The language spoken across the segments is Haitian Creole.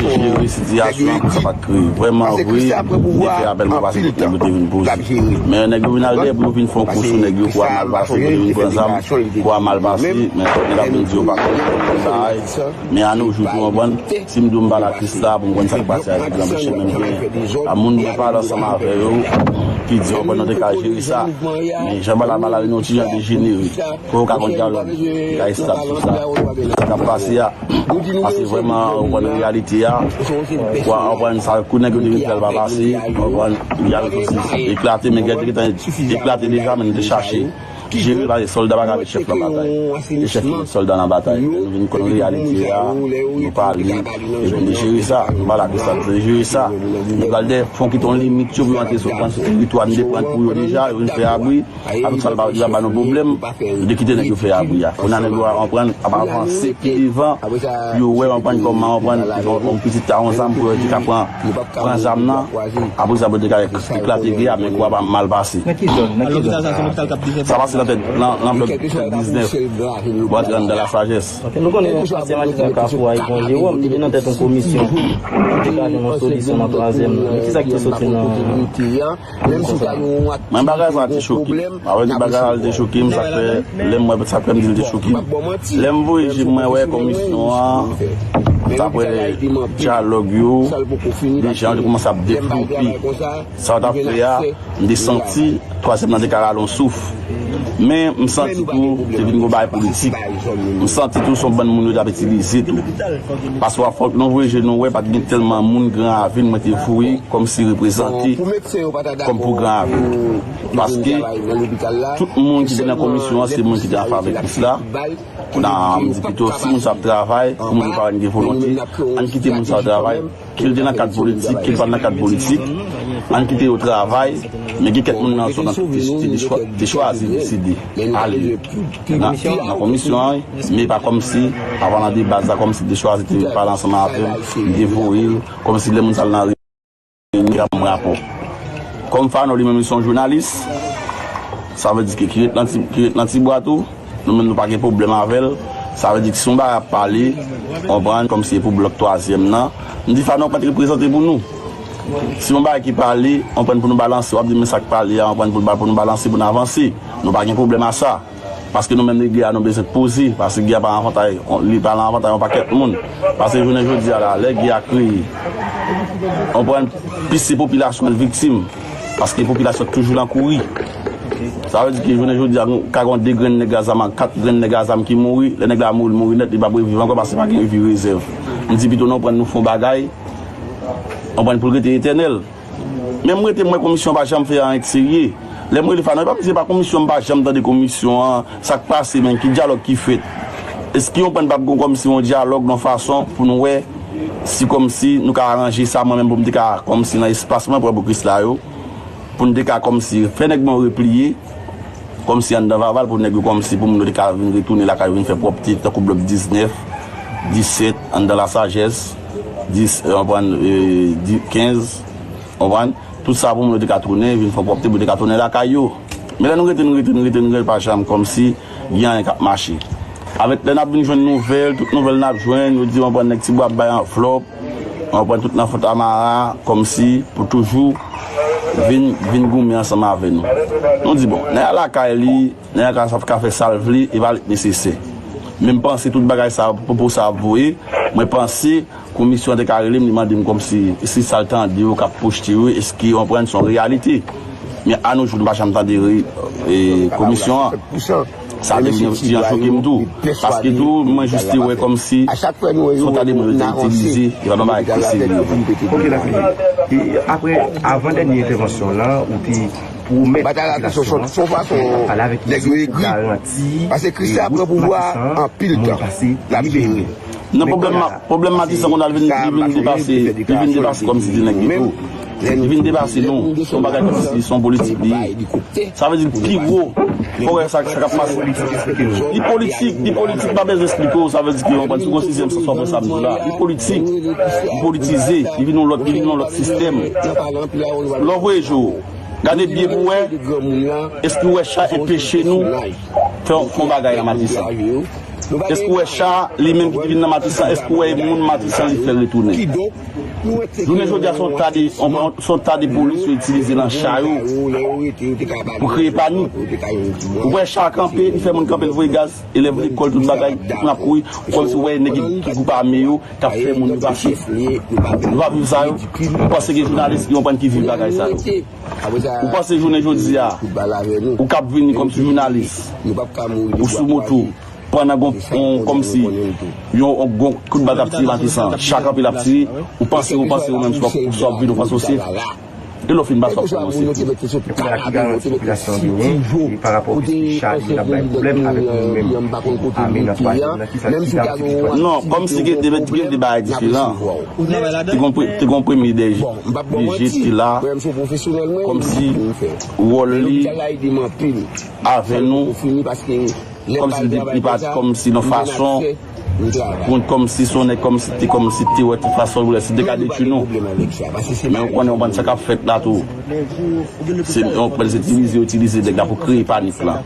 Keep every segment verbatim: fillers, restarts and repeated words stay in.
jere sitiyasyon an pou sa pa t kreye. Vrèman vre, m te fè apèl mwen pase tout nèg yo te vin poze. Men nèg yo vin al dèyè pou yo vin fè yon kou sou nèg yo, kou a mal pase, pou yo vin pran zam, kou a mal pase, men tout nèg ap vin di yo pa konn bagay. Men a nos jours tou, w konprann, si m di w m pale ak Krisla pou m konn sa k pase a, epi anpeche menm gen a moun mwen pale ansanm avè yo ki di w konprann nou te ka jere sa. Men jan bagay la pale a, nou ti jan dejenere. Fò yo ka gon dyalòg ki ka estab sou sa. Sa k ap pase a, pase vrèman, w konprann, reyalite a, w konprann, sa kou nèg yo te vin fè l pa pase, w konprann, dyalòg soti eklate, men gè te gentan eklate deja, men nou te chache jere, paske sòlda pa ka met chèf la batay. Se chèf ki met sòlda nan batay. Nou vin konn reyalite a, nou pale, epi nou jere sa. Nou pale ak Krisla, nou jere sa. Nou pral dèyè fon ki te yon limit yo pou yo antre sou, pran sou teritwa nou te pran pou yo deja, yo vin fè abri. Avèk sa, li pa, li pa ba nou pwoblèm. Yo te kite nèg yo fè abri a. Kounye a nèg yo a konprann, ap avanse pi devan. Yo wè, konprann kòman, konprann, yon, yon pitit ta yon zam pou yo te ka pran, pran zam nan. Apre sa, pou te ka eklate gè a, men kou a pa mal pase. Nan ki zòn? Nan ki zòn sa? Sa pase nan tèt, nan, nan blòk tèt diznèf. Pou antre anndan Lasajès. Ok, nou konnen ansyen majistra Kafou a, Yvon Jérôme, li te nan tèt yon komisyon pou te ka jwenn yon solisyon nan twazyèm nan. Men ki sa ki te soti nan Mwen, bagay sa te choke m. Avèk bagay la, li te choke m, sa k fè, lè m wè, sa k fè m di l te choke m. Lè m voye je m, mwen wè komisyon an, daprè dyalòg yo, deja yo te kòmanse ap devlope sa yo t ap fè a, m te santi twazyèm nan te ka rale yon souf. Men, m santi tou, te vin gon bagay politik. M santi tou, se yon bann moun yo t ap itilize tou. Paske fòk nou voye je nou wè, pa t gen tèlman moun Gran Ravin mwen te voye kòmsi reprezante kòm pou Gran Ravin. Paske tout moun ki te nan komisyon an, se moun ki te an favè Krisla. Kounye a, m di pito, si moun sa ap travay, pou moun yo pa wè n gen volonte, ann kite moun sa yo travay. Ke l te nan kad politik, ke l pa t nan kad politik, ann kite yo travay. Men gen kèk moun nan zòn nan te, te, te chwa-, te chwazi deside ale nan, nan komisyon an, wi. Men pa kòmsi, avan nan de baz la, kòmsi te chwazi te pale ansanm avè m, m te voye l, kòmsi lè moun sa al nan reyinyon, y ap ban m rapò. Kòm Fano li menm, li se yon jounalis, sa vle di ke ki ret nan ti, ki ret nan ti bwa tou, nou menm nou pa gen pwoblèm avè l. Sa vle di ke si yon bagay ap pale, konprann, kòmsi e pou blòk twazyèm nan, m di Fano pa t reprezante pou nou. Si yon bagay ki pale, konprann, pou nou balanse, w ap di men sa k pale a, konprann, pou, pou nou balanse, pou n avanse. Nou pa gen pwoblèm a sa. Paske nou menm, lè gè a, nou bezwen poze. Paske gè a pa avantay, li pa nan avantay yon pakèt moun. Paske jounen jodi a la, lè gè a kreye, konprann, plis se popilasyon an k viktim. Paske popilasyon toujou nan kouri. Sa vle di ke jounen jodi a, nou ka gen de grenn nèg a zam, kat grenn nèg a zam ki mouri. Lè nèg la mouri, l mouri nèt, li p ap reviv ankò paske pa gen vi rezèv. M di pito nou pran nou fè yon bagay, konprann, pou l rete etènèl. Men m rete, m wè komisyon an pa janm fè anyen k serye. Lè m rele Fano, e pa m di se pa komisyon, m pa janm tande komisyon an, sa k pase, men ki dyalòg ki fèt? Èske yon pwen n p ap gon kòmsi yon dyalòg nan fason pou nou wè si kòmsi nou ka aranje sa, mwen menm pou m te ka kòmsi nan espas mwen, pran pou Krisla yo, pou n te ka kòmsi fè nèg mwen yo repliye, kòmsi anndan Vaval, pou nèg yo kòmsi pou moun yo te ka vin retounen lakay yo, vin fè pwòpte, tankou blòk diznèf, disèt, anndan Lasajès, dis, e, konprann, e, di, kenz, konprann? Tout sa pou moun yo te ka tounen, vin fè pwòpte, pou yo te ka tounen lakay yo. Men lè nou rete, nou rete, nou rete, nou rete, pa janm kòmsi gen anyen k ap mache. Avèk lè n ap vin jwenn nouvèl, tout nouvèl n ap jwenn, yo di, konprann, nèg Tibwa ap bay anvlòp, konprann, tout nan fon tamara, kòmsi pou toujou vin, vin goumen ansanm avè nou. Nou di, bon, nèg la lakay li, nèg la ka, ka fè sa l vle, e pa li k nesesè. Men m panse tout bagay sa, pwopo sa ap voye, mwen panse komisyon an te ka rele m, li mande m kòmsi, si sa l tande yo, k ap pwojte yo, èske yo konprann se yon reyalite. Men a nos jours, nou pa janm tande re-, e, komisyon an. Sa te vin ti jan choke m tou. Paske tou, mwen jis te wè kòmsi se yon ta de moun yo te itilize, e pa nan bagay ki serye. Ok, dakò. E apre, avan dènye entèvansyon w lan, ou te pwomèt popilasyon an, w ap pale avèk yo, garanti, e, wout Matisan an, moun pase libere. Nan pwoblèm Ma-, pwoblèm Matisan, kounye a l vin, li vin depase, li vin depase kòmsi se nèg geto. Li vin depase nou. Se yon bagay kòmsi se yon politik li ye. Sa vle di pi wo. Fò w wè sa, sa k ap pase. Li politik, li politik, pa bezwen eksplike w. Sa vle di ke yon, si w gon sizyèm sans w ap wè sa m di w la. Li politik, li politize, li vin yon lòt, li vin yon lòt sistèm. Lè w voye je w, gade byen pou w wè, èske w wè sa enpeche nou fè yon, fè yon bagay nan Matisan? Èske w wè cha li menm ki te vin nan Matisan? Èske w wè moun Matisan li fè retounen? Jounen jodi a, se yon ta de, se yon ta de polis yo itilize nan cha yo pou kreye panik. Ou wè cha kanpe, li fè moun kanpe, l voye gaz, elèv lekòl, tout bagay, moun ap kouri, kòmsi w wè nèg ki gwoup ame yo k ap fè moun yo pase. Nou pa viv sa yo. Ou panse gen jounalis ki konprann ki viv bagay sa yo? Ou panse jounen jodi a, ou k ap vini kòmsi jounalis, ou sou moto, pandan gon, on, kòmsi yon, on, gon kout bal k ap tire Matisan, cha kanpe l ap tire, ou panse, ou panse ou menm sa w ap, sa w ap vini, ou panse w se, e lè w fin pase w ap kòmanse. Epi la ki garanti popilasyon an gen, e pa rapò ke se cha yo t ap bay pwoblèm avèk moun menm ame nan twazyèm nan, kisa, kisa ki fè twazyèm? Non, kòmsi gen de, gen de bagay diferan. Te gon pre-, te gon premye D G, D G ki te la, kòmsi wòl li avè nou, kòmsi li te, li pa t kòmsi nan fason, pou kòmsi se yon nèg kòmsi te, kòmsi te wè tout fason, si te ka detwi nou. Men ou konnen, ou konprann sa k ap fèt la tou. Se, ou konprann, se itilize, itilize nèg la pou kreye panik la.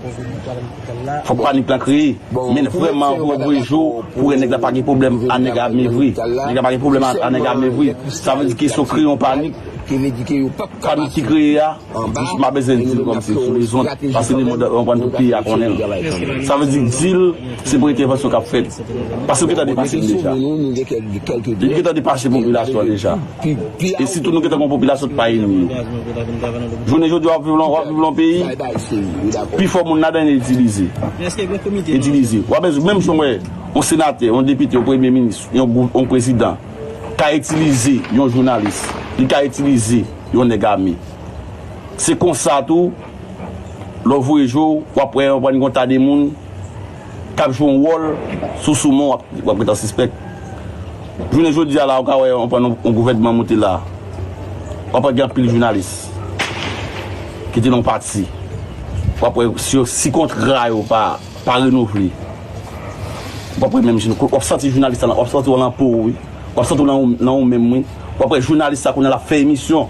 Fòk panik lan kreye. Men vrèman, gwo gwo jou, pou wè nèg la pa gen pwoblèm a nèg ame vre. Nèg la pa gen pwoblèm a, a nèg ame vre. Sa vle di ke si w kreye yon panik, panik ki kreye a, jis m pa bezwen di l kòmsi sou lezon, paske lemonn, ou konprann, tout peyi a konnen l. Sa vle di, di l, se pou entèvansyon k ap fèt. Paske yo gentan depase n deja. Yo gentan depase popilasyon an deja. E sitou nou gentan gon popilasyon ki pa ini. Jounen jodi a, w ap viv lan, w ap viv lan peyi, pifò moun ladan yo itilize. Itilize. W ap menm jan w wè, yon senatè, yon depite, yon premye minis, yon gwoup, yon prezidan, ka itilize yon jounalis, li ka itilize yon nèg ame. Se konsa tou, lè w voye je w, w ap wè, w ap wè yon ta de moun k ap jwe yon wòl sou, sou men w, w ap, w ap gentan sispèk. Jounen jodi a la, ou ka wè, w ap wè yon, yon gouvènman monte la, w ap wè gen anpil jounalis ki te nan yon pati. W ap wè si, si kontra yo pa, pa renouvle. W ap wè menm jan, w ap santi jounalis la, w ap santi w lan po w, wi. W ap santi w lan, lan ou menm, wi. W ap wè jounalis la kounye a l ap fè emisyon.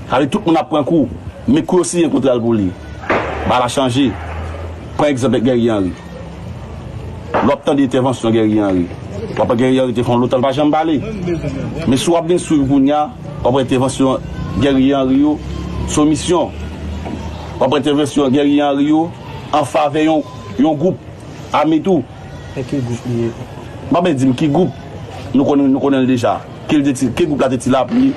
Sa vle di tout moun ap pran kou. Men kou yo siyen kontra l pou li. Bagay la chanje. Pran egzanp Guerrier Henry. Lè w ap tande entèvansyon Guerrier Henry, w ap wè Guerrier Henry te fè yon lontan l pa janm pale. Men si w ap vin swiv kounye a, w ap wè entèvansyon Guerrier Henry yo, se yon misyon. W ap wè entèvansyon Guerrier Henry yo an favè yon, yon gwoup ame tou. E ki gwoup li ye? M pa bezwen di m ki gwoup. Nou konnen, nou konnen l deja. Ke l te ti, ke gwoup la te Ti Lapli,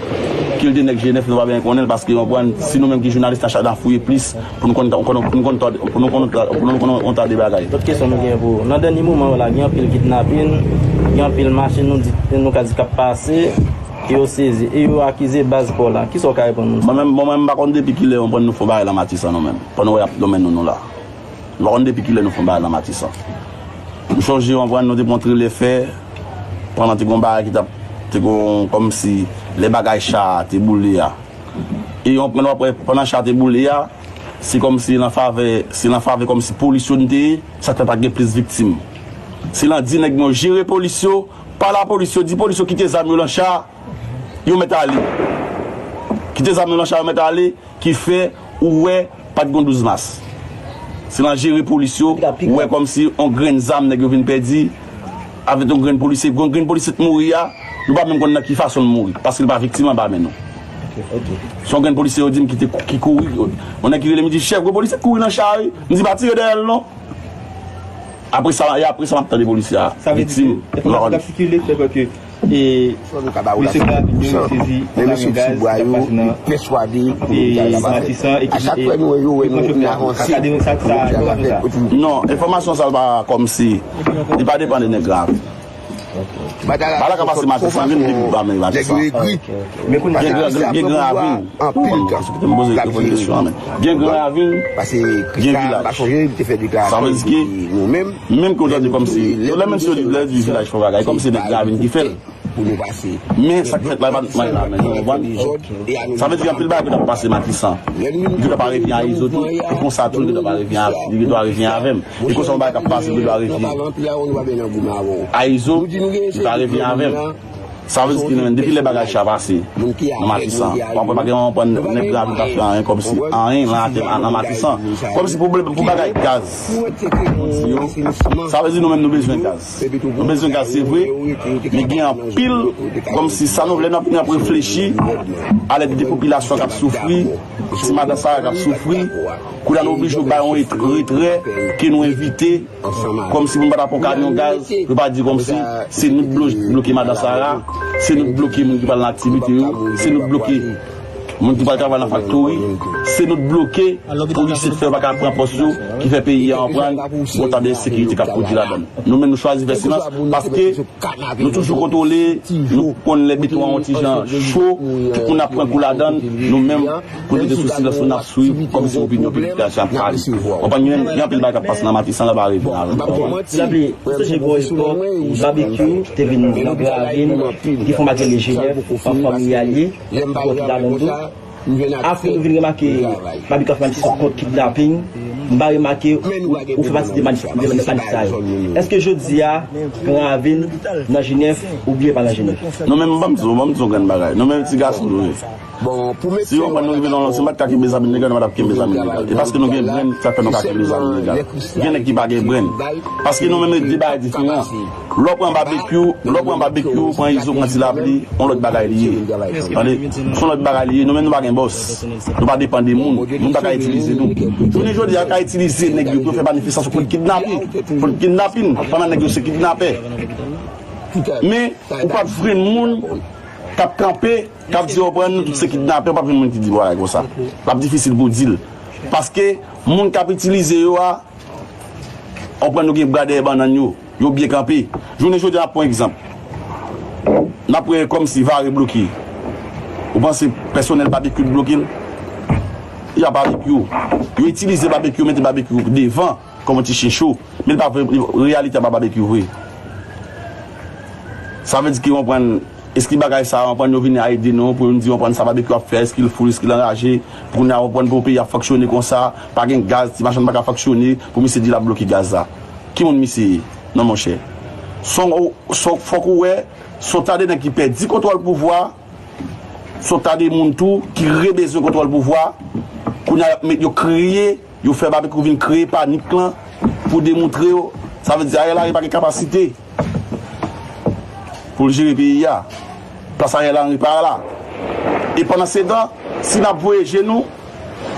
ke l te nèg G nèf, nou pa bezwen konnen l, paske, w konprann, se nou menm ki jounalis, n a chak n a fouye plis pou nou konn, pou nou konn, pou nou konn, pou nou konn yon ta de bagay. Lòt kesyon nou gen pou ou. Nan dènye moman yo la, gen anpil kidnapin, gen anpil machin, nou di, nou ka di k ap pase, e yo sezi, e yo akize baz pa w la. Kisa w ka reponn moun sa? Mwen menm, mwen menm, m pa konn depi kilè, w konprann, nou fè yon bagay lan Matisan nou menm. Pandan w ap nonmen nou, nou la. M pa konn depi kilè nou fè yon bagay lan Matisan. M chonje, w konprann, nou te pran trelè fè, pandan te gon bagay ki t ap, te gon, kòmsi, lè bagay cha a te boule a. E w konprann, w ap wè, pandan cha a te boule a, se kòmsi nan favè, se nan favè kòmsi polis yo n te ye, sa k fè pa t gen plis viktim. Se lan di nèg yo jere polis yo, pale a polis yo, di polis yo kite zam yo lan cha, yo mèt ale. Kite zam yo lan cha, yo mèt ale, ki fè ou wè pa t gon douz mas. Se nan jere polis yo, ou wè kòmsi on grenn zam nèg yo vin pèdi, avèk on grenn polisye, on grenn polisye t mouri a, nou pa menm konn nan ki fason l mouri, paske l pa viktim anba men nou. Se on grenn polisye yo di m ki te, ki kouri, on nèg ki rele m, di, "Chèf, gwo polisye t kouri nan cha a, wi." M di, "Pa tire dèyè l non." Apre sa, e apre sa m ap tande polisye a viktim. Sa vle di ke enfòmasyon k ap sikile fè kwè ke, e, mesye Gravin yo sezi zam gaz k ap pase nan, e, Matisan e ki, e, e pran chofè a. Sa ka denonse sa, sa, enfòmasyon sa. Non, enfòmasyon sa pa kòmsi, li pa depann de nèg Gravin. Bagay la ka pase Matisan, vin li pa menm Matisan. Gen Gran, gen Gran Ravin. Anpil tan. Gen Gran Ravin, gen vilaj. Sa vle di ke menm ke w tande kòmsi, lè menm si yo di, lè yo di vilaj fè bagay, kòmsi se nèg Ravin ki fè l. Men sa k fèt la, e pa nou k mande la, men nou konprann. Sa vle di anpil bagay ki t ap pase Matisan. Li gentan pa revyen a Izo tou, e konsa tou li gentan pa revyen a, li gentan revyen avè m. E konsa yon bagay k ap pase, li gentan revyen a Izo, li pa revyen avè m. Sa vle di ki nou menm, depi lè bagay sa pase nan Matisan, w ap wè pa gen yon pran nèg Gravin pa fè anyen kòmsi anyen nan, nan Matisan. Kòmsi pou, pou bagay gaz. Sa vle di nou menm nou bezwen gaz. Nou bezwen gaz, se vre, men gen anpil, kòmsi sa nou vle, n ap, n ap reflechi a lèd de popilasyon k ap soufri, ti madan Sara k ap soufri, kounye a nou oblije bay yon ret-, retrè ke nou envite, kòmsi pou n pa ta pran kamyon gaz, pou pa di kòmsi se nou t blo-, bloke madan Sara, se nou t bloke moun ki pral nan aktivite yo, se nou t bloke moun ki pral travay nan faktori, se nou t bloke polisye k fè yo pa ka pran pòs yo, ki fè peyi a anprann yon tan de ensekirite k ap pwodui ladan l. Nou menm nou chwazi fè silans paske nou toujou kontwole, nou konn lè beton an yon ti jan cho, tout moun ap pran kou ladan l, nou menm pou nou te sou silans nou n ap swiv kòmsi opinyon piblik la ap pale. Konprann gen, gen anpil bagay k ap pase nan Matisan la pa revin avè m. Tanpri, ou sonje gwo epòk, babekyou te vin nan Gravin, gen fon bagay le Jenèf, an fanmi a l ye, ki pran kou ladan l tou. Apre nou vin remake babekyou ap fè manifestasyon kont kidnaping, m pa remake ou, ou fè pati de manif-, de manif sa yo. Èske jodi a, Gravin nan Jenèf oubyen pa nan Jenèf? Nou menm, ban m di w, ban m di w yon grenn bagay. Nou menm ti gason nou ye. Si w konprann nou rive nan, si m pa t ka kenbe zam ilegal, nou pa t ap kenbe zam ilegal. E paske nou gen brenn, sa fè nou ka kenbe zam ilegal. Gen nèg ki pa gen brenn. Paske nou menm de bagay diferan. Lè w pran babekyou, lè w pran babekyou, pran izo, pran ti lapli, yon lòt bagay li ye. Tande? Se yon lòt bagay li ye. Nou menm nou pa gen bòs. Nou pa depann de moun. Moun pa ka itilize nou. Jounen jodi a, yo ka itilize nèg yo pou yo fè manifestasyon kont kidnapin. Kont kidnapin. Pandan nèg yo se kidnapè. Men, ou p ap jwenn moun k ap kanpe, k ap di, w konprann, nou tout se kidnapè, w p ap jwenn moun ki di bagay konsa. L ap difisil pou w di l. Paske, moun k ap itilize yo a, w konprann, yo gen bra dèyè bannann yo. Yo byen kanpe. Jounen jodi a, n ap pran egzanp. N ap wè kòmsi Vare bloke. Ou panse pèsonèl babekyou t bloke l? Y a babekyou. Yo itilize babekyou, mete babekyou devan kòm yon ti chen cho. Men l pa vre, reyalite a pa babekyou vre. Sa vle di ke w konprann, èske bagay sa a, w konprann, yo vini a ede nou pou yo di, w konprann, sa babekyou ap fè, èske l fou, èske l anraje, pou kounye a, w konprann, pou peyi ap fonksyone konsa, pa gen gaz, ti machann pa ka fonksyone, pou misye di l ap bloke gaz la. Ki moun misye ye? Non, monchè. Son, son, fòk ou wè, son ta de nèg ki pèdi kontwòl pouvwa, son ta de moun tou ki rebezwen kontwòl pouvwa, kounye a y ap met yo kreye, yo fè babekyou vin kreye panik lan pou demontre yo. Sa vle di Ariel Henry pa gen kapasite pou l jere peyi a. Plas Ariel Henry pa la. E pandan se tan, si n ap voye je nou,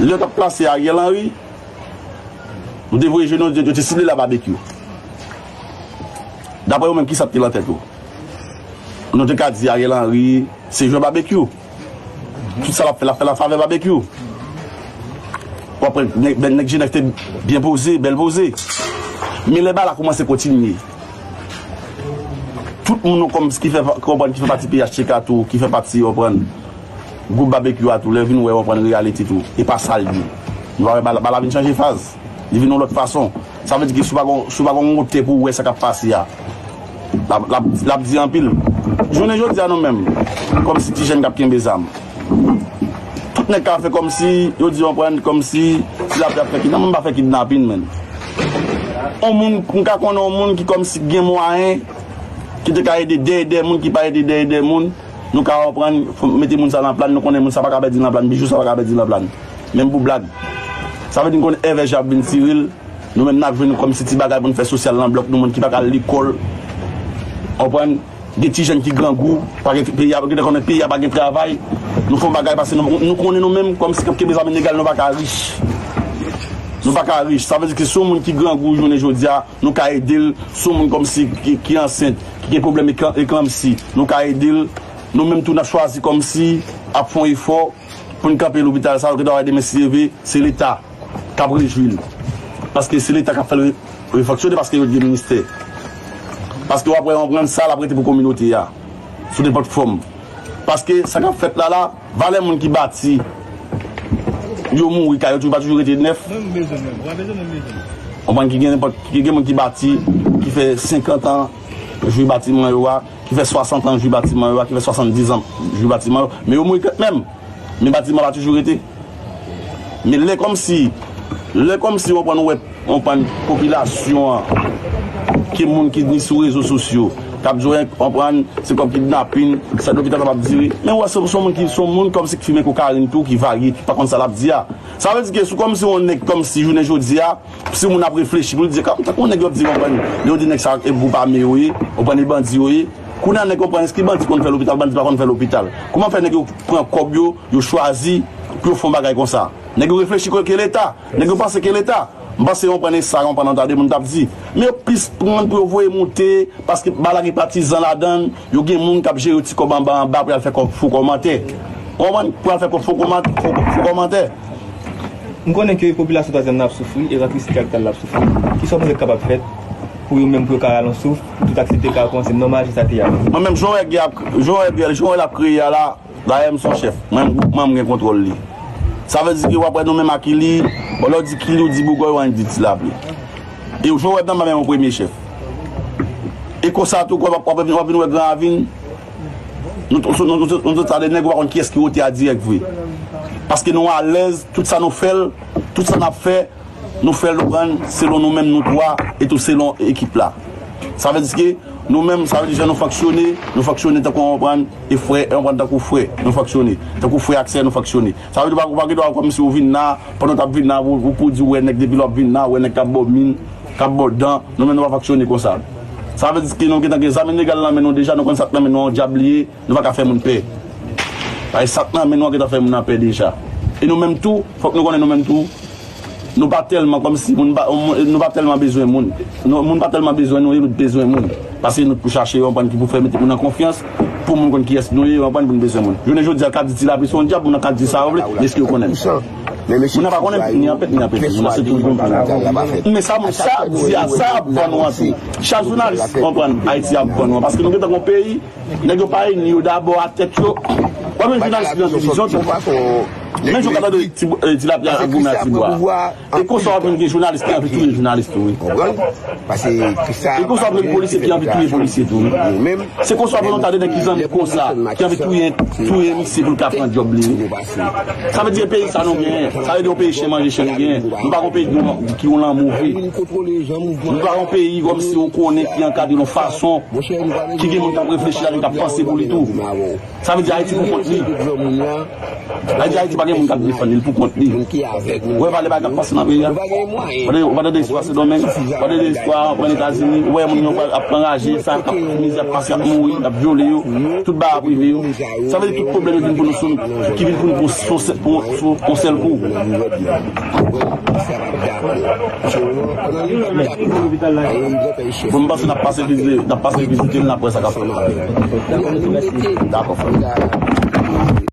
lè yo t ap plase Ariel Henry, nou te voye je nou, yo te sible la babekyou. Daprè ou menm, kisa t te lan tèt ou? Nou te ka di Ariel Henry se jwè babekyou. Tout sa l ap fè, l ap fè l an favè babekyou. W ap wè nèg, nèg Jenèf te byen poze, bèl poze. Men lè bagay la kòmanse kontinye, tout moun nou kòm ki fè, ki konprann, ki fè pati P H T K tou, ki fè pati, w konprann, gwoup babekyou a tou, lè vin wè, w konprann, reyalite tou, e pa sa l ye. Nou pa wè bagay la, bagay la vin chanje faz. Li vin yon lòt fason. Sa vle di ke si w pa gon, si w pa gon wotè pou w wè sa k ap pase a, l ap, l ap, l ap di anpil. Jounen jodi a nou menm, kòmsi ti jèn k ap kenbe zam. Tout nèg ka fè kòmsi, yo di w konprann, kòmsi ti lapli ap fè kidnapin, moun pa fè kidnapin, menn. On moun, m ka konnen on moun ki kòmsi gen mwayen, ki te ka ede dèyè dè moun, ki pa ede dèyè dè moun, nou ka konprann, mete moun sa nan plan, nou konnen moun sa pa ka pèdi nan plan, bijou sa pa ka pèdi nan plan. Menm pou blag. Sa vle di n konn èvè jan ap vin tire l, nou menm n ap jwenn kòmsi ti bagay pou n fè sosyal nan blòk nou, moun ki pa ka al lekòl. Konprann? Gen ti jèn ki grangou, pa gen peyi a, gen konnen peyi a pa gen travay. Nou fè yon bagay paske nou, nou konnen nou menm kòmsi k ap kenbe zam ilegal, nou pa ka rich. Nou pa ka rich. Sa vle di ke si yon moun ki grangou jounen jodi a, nou ka ede l. Si yon moun kòmsi ki, ki ansent, ki gen pwoblèm eklan-, eklanmsi, nou ka ede l. Nou menm tou n ap chwazi kòmsi ap fè yon efò pou n kanpe lopital sa, oke, travay demen si Dye vle, se Leta k ap rejwi l. Paske se Leta k ap fè l re-, refonksyone, paske yo gen ministè. Paske w ap wè yon grenn sa l ap rete pou kominote a, sou nenpòt fòm. Paske sa k ap fèt la la, valè moun ki bati, yo mouri, kay yo tou pa toujou rete nèf. Konprann ki gen nenpòt, ki gen moun ki bati, ki fè senkant an, jwe batiman yo a, ki fè swasant an jwe batiman yo a, ki fè swasanndiz an jwe batiman yo, men yo mouri kanmenm. Men batiman pa toujou rete. Men lè kòmsi, lè kòmsi w konprann, ou wè, w konprann popilasyon an, ke moun ki ni sou rezo sosyo, k ap jwe, konprann, se kòb kidnapin, sa lopital la p ap dire. Men w wè se, se yon moun ki, se yon moun kòmsi k fimen kokayin tou, ki varye, ki pa konn sa l ap di a. Sa vle di ke si w kòmsi yon nèg kòmsi jounen jodi a, si moun ap reflechi pou l di, kòm tankou yon nèg yo ap di, konprann, yo di nèg sa e gwoup ame yo ye, konprann, e bandi yo ye. Kounye a nèg konprann, èske bandi konn fè lopital, bandi pa konn fè lopital. Kòman fè nèg yo pran kòb yo, yo chwazi pou yo fè yon bagay konsa? Nèg yo reflechi ke Leta, nèg yo panse ke Leta. M panse yon pran sa, yon pran nan ta de moun t ap di. Men yo plis pran pou yo voye moute, paske bagay la gen patizan ladan l, yo gen moun k ap jere ti kòb anba anba pou y al fè kò-, fo kòmantè. Ou konprann? Pou y al fè kò-, fo kòman-, fo, fo kòmantè. M konnen ke popilasyon Twazyèm nan ap soufri, e rantris kapital la ap soufri. Kisa w panse k kapab fèt pou yo menm pou yo ka rale yon souf, pou tout aktivite ka rekòmanse nòmal jan sa te ye a? Mwen menm, jan w wè gè ap, jan w wè gè, jan w wè l ap kreye a la, dayè m se yon chèf. Mwen menm, gwoup mwen, m gen kontwòl li. Sa vle di ke w ap wè nou menm ak Ili, bon, lè w di Kili, w di Bougòy, w annik di Ti Lapli. E jan w wè m nan, m pa menm yon premye chèf. E konsa tou, w ap, w ap, w ap vin wè Gran Ravin, nou, nou, nou, nou, nou, nou, nou, nou, nèg, ou pa konn kiyès ki wote a dirèk vre. Paske nou alèz, tout sa nou fè l, tout sa n ap fè, nou fè l, ou konprann, selon nou menm nou twa, e tou selon ekip la. Sa vle di ke nou menm, sa vle di jan nou fonksyone, nou fonksyone tankou, ou konprann, e frè, ou konprann, tankou frè, nou fonksyone tankou frè ak sè, nou fonksyone. Sa vle di ou pa, ou pa gen dwa kòmsi ou vin la, pandan w t ap vin la, ou, ou pou di w wè nèg, depi lè w ap vin la, ou wè nèg k ap ba w min, k ap ba w dan, nou menm nou pa fonksyone konsa. Sa vle di ke nou gentan gen zam ilegal nan men nou deja, nou konn sa k nan men nou an dyab li ye, nou pa ka fè moun pè. Paske sa k nan men nou an gentan fè moun nan pè deja. E nou menm tou, fòk nou konnen nou menm tou, nou pa tèlman kòmsi moun pa, nou pa tèlman bezwen moun. Nou, moun pa tèlman bezwen nou, e nou t bezwen moun. Paske nou t pou chache yon pwen ki pou fè mete moun an konfyans, pou moun konn kiyès nou ye, yon pwen pou nou bezwen moun. Jounen jodi a, l ka di Ti Lapli se yon dyab, moun nan ka di sa yo vle, men èske yo konnen m? Moun nan pa konnen m ni an pèt, ni an pèt. Moun nan se toujou m. Men sa, sa di a, sa ap vann ou an tou. Chak jounalis konprann Ayiti ap vann ou an, paske nou gentan gon peyi, nèg yo pa ini yo dabò a tèt yo. W ap jwenn jounalis ki nan divizyon tou. Men jan w ka tande Ti, eh, Ti Lapli ap goumen ak Ti Bwa. E konsa w ap jwenn gen jounalis ki anvi touye jounalis tou, wi. E konsa w ap jwenn polisye ki anvi touye polisye tou, wi. Se konsa w ap jwenn yon ta de nèg ki zanmi konsa, ki anvi touye, touye misye pou l ka pran djòb li, wi. Sa vle di peyi sa nou genyen, sa vle di yon peyi chen manje chen nou genyen. Nou pa gon peyi ki gon, ki gon lanmou vre. Nou pa gon peyi kòmsi ou konnen ki ankadre yon fason ki gen moun k ap reflechi ladan, k ap panse pou li tou. Sa vle di Ayiti pou kont li. Sa vle di Ayiti pa gen moun k ap defann li, li pou kont li. Ou wè valè bagay k ap pase nan peyi a? Ou pa tande istwa Sendomeng? Ou pa tande istwa pran Etazini? Ou wè moun yo ap anraje, sa k ap mizè, ap pase, ap mouri, ap vyole yo. Tout bagay ap rive yo. Sa vle di tout pwoblèm yo vin pou nou sou, ki vin pou nou pou, sou, pou, sou, pou sèl kou. Bon, m panse n ap pase vizite, n ap pase vizite l, n ap wè sa k ap fèt. Dakò, frè.